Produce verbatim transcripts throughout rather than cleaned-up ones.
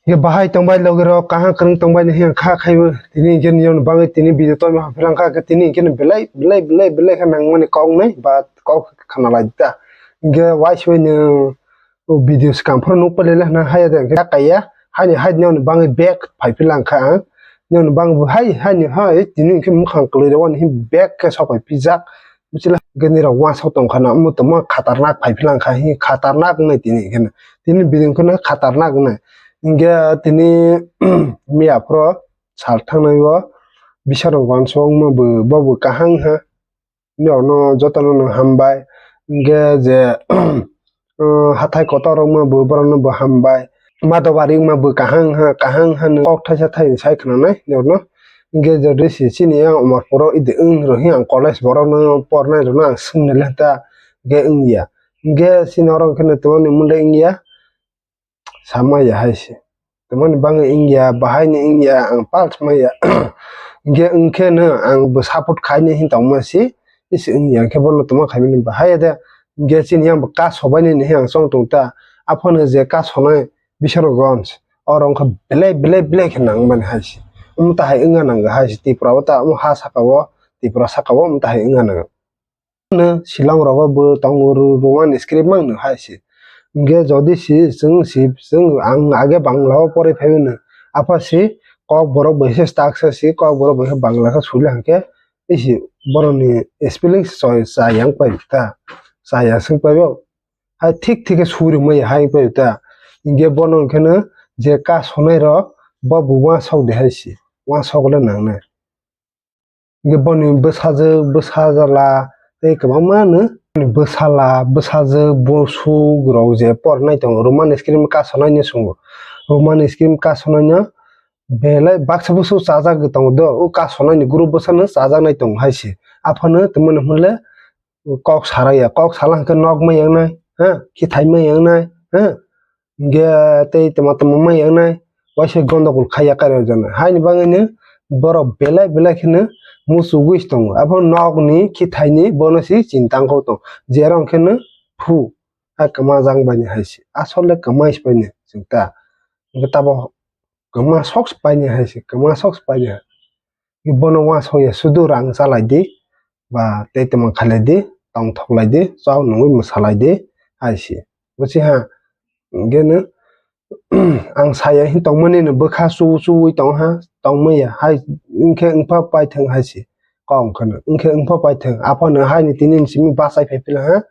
Hingke bahai tongbai logi rok, kaham kwrwng tongbai ni hwnka khaibo. Tini hingke nini bagwi tini video tongma haphilang kha, tini hingke belai, belai, belai, belai khe nangmani kok nai, ba kok khana lai ta. Hingke waisoi ni o video swkang phano nuk pale le hwnka haya de, hingke kaiya, haini hai nini bagwi back phai philang kha ang. Nini bagwi hai, haini hai, tini hingke mukhang kwlwi rok, wani him back khe sok phai pijak. Bwswla hwnkhe nini rok uansuk tong khana, omo tongma khatarnak phai philang kha, hi khatarnak wngnai tini hwnkhe no. Tini bini wngkhe no khatarnak wngnai. Hwnkhe tini miya phuru sal thangnai o Bisharok uansuk wngma bo, bo bo kaham wngkha. Norokno jotono no hambai. Hwnkhe je, hathai kotor wngma bo, borokno bo hambai. Madobari wngma bo kaham wngkha, kaham wngkha nw kok thaisa thai sai khwnanai norokno. Hingke je risi chini yang Omorpuro idi wng rw hi ang college borok no pornai rw no ang swngna le ta ge wng ya. Hingke chini oro hingke no tongmani mole wng ya. Samaya hai se. Tongmani bangwi wng ya, bahai ni wng ya, ang pal maya. Hingke wng khe no ang bo support khai ni hin tongma si. Isi wng ya, hingke bono tongma khai mani bahai ya de. Hingke chini yang bo ka sobai ni hin ang chong tong ta. Aphano je ka sonai Bisharogons, oro wngkha belai, belai, belai khe nangmani hai se. Omo ta hai wngya nangkha hai se, Tripura o ta omo ha saka o, Tripura saka o omo ta hai wngya nangkha. Shillong rogo bo tongo, Ro-, Roman script mang no hai se. Hingke jodi si, chwng si, chwng ang age Bangla o pore phai mano. Apha si kok borok bai se tak sa si, kok borok bai se Bangla khe suli hangke, isi borok ni spelling choi cha yang pai ta, cha ya swng pai bo. Hai thik thik khe suri mai hai pai ta. Hingke bono hingke no je ka sonai rok bo bo uansuk de hai se. Uansuk le nang nai. Hingke boni bwsajwk, bwsajwla tei kwbangma no. Boni bwsala, bwsajwk, bwswk rok je pornai tongo. Roman script ka sonai ni sungo. Roman script ka sonai no belai baksa bwswk chajak tongo do. O ka sonai ni group bwsa no chajaknai tongo hai se. Aphano tongmani hwnle kok saraya, kok sala hwnkhe nok mai yangnai, ha, khithai mai yangnai, ha, hingke tei tama tama mai yangnai, waisa gondogol khaiya kairok jana. Haini bagwino borok belai belai kheno muchugwi se tongo. Abo nokni khithaini bono se chinta wngkha tong. Jerok kheno phu, ha, kwma jang baini hai se. Asole kwmai se baini chwng ta. Hingke tabok kwma sok se paini hai se, kwma sok se paini hai. Bono uansuk ya sudu rang chalai di, ba tei tongma khalai di, tongthok lai di, chao nungwi mwsalai di, hai se. Bwsi ha, hingke no, ang saya hin tongmani no bwkha chu chuwi tong ha, tongma ya, hai, hingke wngpha paithang hai se, kok wngkha no, hingke wngpha paithang, aphano hai ni tini ni simi bachai phai phila ha,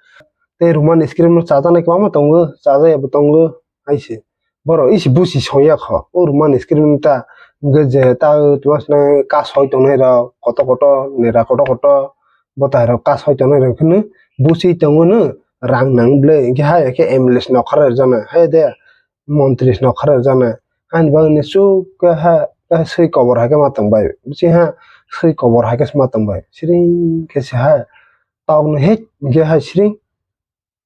tei Roman script no chajaknai kwbangma tongo, chajak ya bo tongo, hai se. Borok isi busi songya kho. O Roman script ta hingke je ta tuma swnai kasoi tongnai rok, kotor kotor nera kotor kotor bwtai rok kasoi tongnai rok phano busi tongo no rang nang ble hingke hai khe M L A se nokha rw jana hai de montri se nokha rw jana. Ani bagwi ni chuk khe ha swi kobor hai khe ma tong bai. Bisi ha swi kobor hai khe se ma tong bai. Siring khe se ha tok no hek hingke hai siring.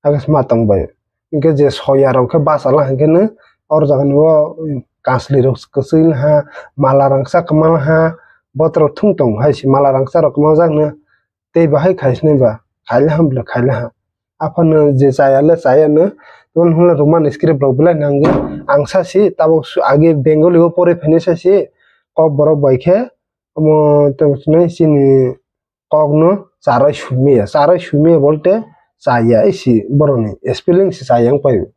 Hakhe sma tong bai. Hingke je soya rok khe bachala hingke no oro jaga ni o kasli rok kwchwil ha, mala rangchak kwmal ha, botrok thung tong hai se mala rangchak rok kwmaljak no tei bahai khai sinai ba khaile ham bwle khaile ha. Aphano je chaya le chaya no, tamo hwnle Roman script rok belai nango. Ang sa se tabok su-, age Bengali o pore phainai sa se kok borok bai khe omo tamo sinai chini kokno charai sumia, charai sumia bolte chaya isi borokni spelling se chaya wng paio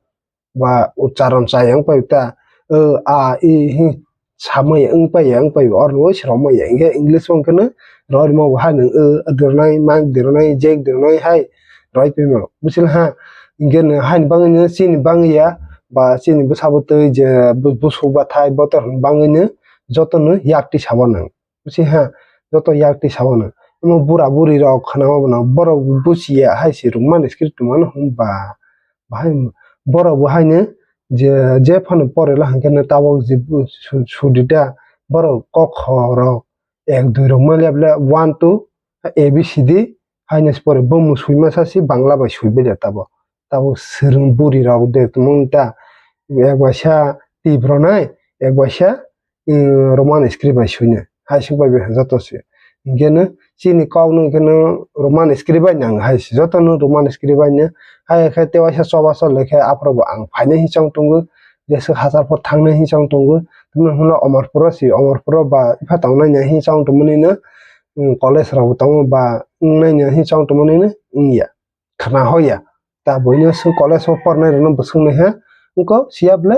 ba ucharon chaya wng paio ta, o, a, i, hi samaya wng paiya wng paio, oro no se romaya hingke English wng khe no roi rwma bo hai nwng o dirnai, mak dirnai, jek dirnai hai roi paima bwswla ha hingke no haini bagwi no chini bangwi ya ba chini bwsa bo twi je bu-, busuk bathai botor bangwi no joto no yak twi sabo nang. Bisi ha joto yak twi sabo no. Omo bura buri rok khana ma bono borok buchi ya hai se rwmani script mano hwn ba. Bahai borok bo haino je, je phano pore la hwnkhe no tabok je bu-, su-, sudi da borok kok kho rok ek dui rok ma lep le one two A B C D haino se pore bo mo sui masa se Bangla bai sui bai le tabok. Tabok swrwng buri rok de tongmani ta, ek baisa tip rwnai, ek baisa, mm, Roman script bai suinai, hai se bai joto se. Hingke no chini kok no hingke no Roman script bai nang hai se, joto no Roman script bai no. Hai khe tei waisa choba chole khe aphuru bo ang phainai hwnwi chong tongo, jeswk hachal phor thangnai hinwi chong tongo. Tamni hwnba Omorpuro si, Omorpuro ba epha tongnai hinwi chong tongmani no, mm, college rok bo tongo ba wngnai hinwi chong tongmani no wngya. Khna hoya. Ta buino swk college o pornai rokno bwswk nai ha. Wngkha siya bwle.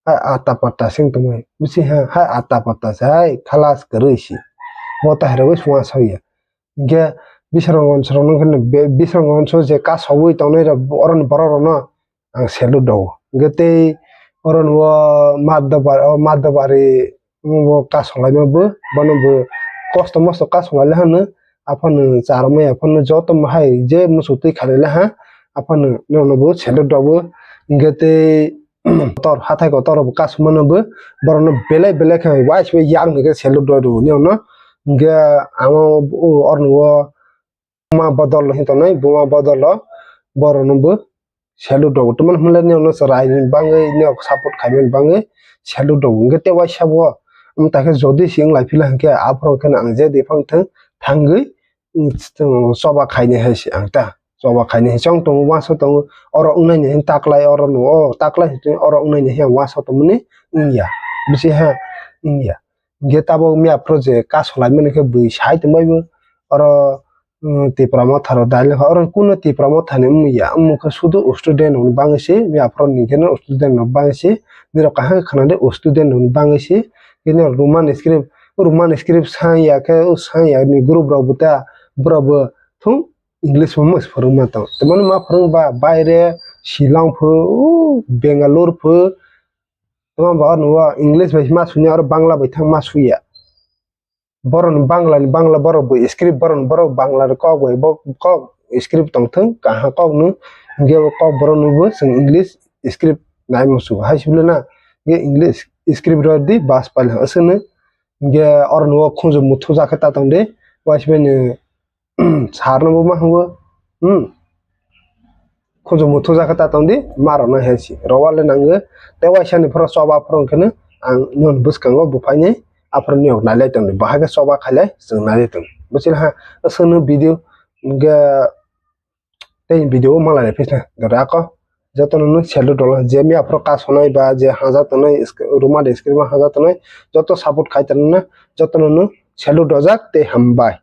Hai ata pata sing tongwi. Bisi ha, hai ata pata se, hai khalas kwrwi si. Bo tahirogwi suma soya. Hingke Bisramganj rok nung kheno be-, Bisramganj o je kasogwi tongnai rok, oroni borok rokno ang salute rwo. Hingke tei oroni o Madhobari, o Madhobari bo kasolaima bo, bono bo kosto mosto kasolai le hano, aphano charwmai aphano joto hai je muchuk twi khalai le ha, aphano nono bo salute rwo. Hingke tei kotor, hathai kotor rok bo kasumano bo, borokno belai belai khe waisa yak ni khe salute rw rw nw. Hingke amo orni o buma bodol hin tongnai, buma bodol o borokno bo salute rw. Tamani hwnle nw chwrai ni bangwi, nw support khaimani bangwi salute rw. Hingke tei waisa bo wng ta khe jodi se wng lai phila hingke aphuru khe ang je de phang thang thangwi choba khaini hai se ang ta. Choba khaini hai chong tongo, uansa tongo, oro wngnai ni hin taklai, oro no, o taklai hin oro wngnai ni hin uansa tongmani wngya. Bisi ha wngya. Hingke tabok miya phuru je kasolai mani khe bui sai tongbai bo. Oro, mm, Tipra Motha rok dai lekha, oro kuno Tipra Motha ni wngya. Wngkha sudu student rok ni bangwi se, miya phuru ni khe no student rok bangwi se. Nirok kaham khna de student rok ni bangwi se. Khe nirok Roman script, Roman script sanya khe, o sanya ni group rok bo ta, borok bo thung English bo mas phwrwngma tong. Tamani ma phwrwngba baire Shillong pho, o Bangalore pho. Tamo ba nugo English bai ma sunya aro Bangla bai thang ma suya. Borok ni Bangla ni Bangla borok bo script borok ni borok Bangla ni kok bai bo kok script tong thung kaham kok no. Hingke bo kok borok no bo chwng English script nai musu hai sibole na. Hingke English script rw di bas pailha aswk no. Hingke oro nugo khunju muthu jakhe ta tong de. Waismani sar no bo ma hwngo, hmm, khunju muthu jakhe ta tong di, ma rok no he si, rowale nango, tei waisa ni phoro choba phoro hwnkhe no ang nini bwskango bo phainai, aphuru niyok nailai tong di, bahai khe choba khailai chwng nailai tong di, bwswk ha, aswk no video hwnkhe tei video o malai phisa, dore ako jotono no salute rwla, je miya phoro kasonai ba je hajak tongnai, Ruma de script o hajak tongnai, joto support khai tongnai, jotono no salute rwjak tei hambai.